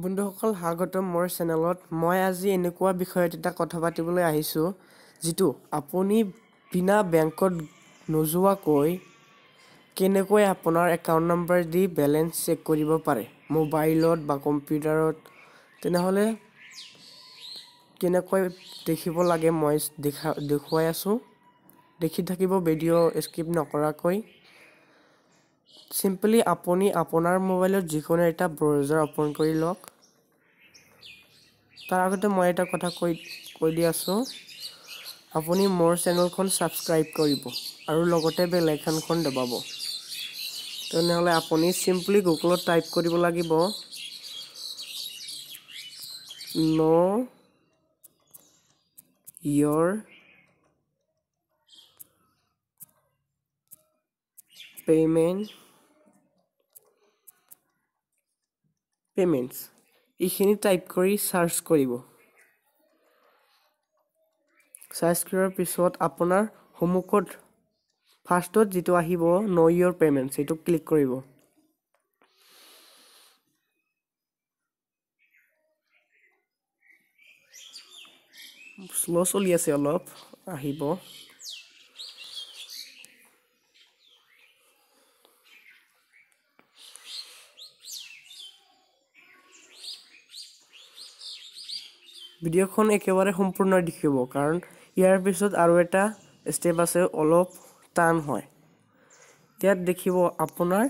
বন্ধুসকল স্বাগতম মোৰ চেনেলত। মই আজি এনেকুৱা বিষয়ত এটা কথা পাতিবলৈ আহিছোঁ যিটো আপুনি বিনা বেংকত নোযোৱাকৈ কেনেকৈ আপোনাৰ একাউণ্ট নম্বৰ দি বেলেঞ্চ চেক কৰিব পাৰে মোবাইলত বা কম্পিউটাৰত। তেনেহ'লে কেনেকৈ দেখিব লাগে মই দেখুৱাই আছোঁ, দেখি থাকিব ভিডিঅ' স্কিপ নকৰাকৈ। চিম্পলি আপুনি আপোনাৰ মোবাইলত যিকোনো এটা ব্ৰাউজাৰ অ'পেন কৰি লওক। তাৰ আগতে মই এটা কথা কৈ দি আছোঁ, আপুনি মোৰ চেনেলখন ছাবস্ক্ৰাইব কৰিব আৰু লগতে বেল আইকনখন দবাব। তেনেহ'লে আপুনি চিম্পলি গুগলত টাইপ কৰিব লাগিব ন' ইয়ৰ পেমেণ্টছ, এইখিনি টাইপ কৰি চাৰ্চ কৰিব। চাৰ্চ কৰাৰ পিছত আপোনাৰ সন্মুখত ফাৰ্ষ্টত যিটো আহিব ন' ইয়ৰ পেমেণ্টছ, সেইটো ক্লিক কৰিব। স্ল' চলি আছে, অলপ আহিব। ভিডিঅ'খন একেবাৰে সম্পূৰ্ণ দেখিব, কাৰণ ইয়াৰ পিছত আৰু এটা ষ্টেপ আছে, অলপ টান হয়। ইয়াত দেখিব আপোনাৰ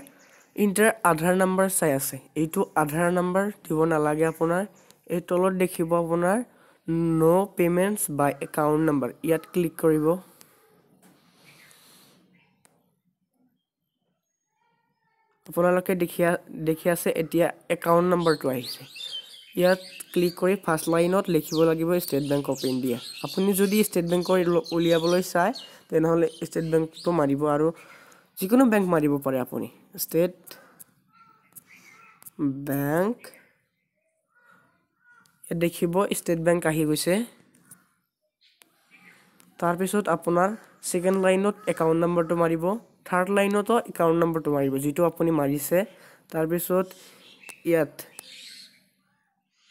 ইণ্টাৰ আধাৰ নাম্বাৰ চাই আছে, এইটো আধাৰ নাম্বাৰ দিব নালাগে আপোনাৰ। এই তলত দেখিব আপোনাৰ ন' পে'মেণ্টছ বাই একাউণ্ট নাম্বাৰ, ইয়াত ক্লিক কৰিব। আপোনালোকে দেখি আছে এতিয়া একাউণ্ট নাম্বাৰটো আহিছে। ইয়াত ক্লিক কৰি ফাৰ্ষ্ট লাইনত লিখিব লাগিব ষ্টেট বেংক অফ ইণ্ডিয়া। আপুনি যদি ষ্টেট বেংকৰ উলিয়াবলৈ চায় তেনেহ'লে ষ্টেট বেংকটো মাৰিব, আৰু যিকোনো বেংক মাৰিব পাৰে আপুনি। ষ্টেট বেংক, ইয়াত দেখিব ষ্টেট বেংক আহি গৈছে। তাৰপিছত আপোনাৰ ছেকেণ্ড লাইনত একাউণ্ট নম্বৰটো মাৰিব, থাৰ্ড লাইনতো একাউণ্ট নম্বৰটো মাৰিব যিটো আপুনি মাৰিছে। তাৰপিছত ইয়াত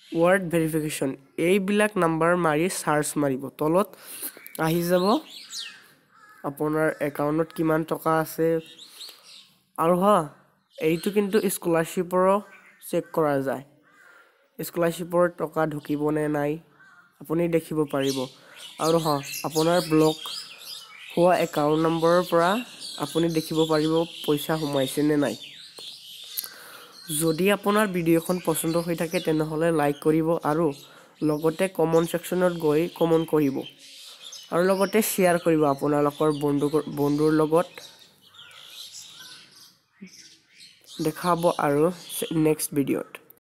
ৱাৰ্ড ভেৰিফিকেশ্যন, এইবিলাক নাম্বাৰ মাৰি চাৰ্চ মাৰিব। তলত আহি যাব আপোনাৰ একাউণ্টত কিমান টকা আছে। আৰু হা, এইটো কিন্তু স্কলাৰশ্বিপৰো চেক কৰা যায়, স্কলাৰশ্বিপৰ টকা ঢুকিবনে নাই আপুনি দেখিব পাৰিব। আৰু হা, আপোনাৰ ব্লক হোৱা একাউণ্ট নম্বৰৰ পৰা আপুনি দেখিব পাৰিব পইচা সোমাইছে নে নাই। যদি আপোনাৰ ভিডিঅ'খন পচন্দ হৈ থাকে তেনেহ'লে লাইক কৰিব আৰু লগতে কমেণ্ট ছেকশ্যনত গৈ কমেণ্ট কৰিব আৰু লগতে শ্বেয়াৰ কৰিব আপোনালোকৰ বন্ধুৰ লগত। দেখাব আৰু নেক্সট ভিডিঅ'ত।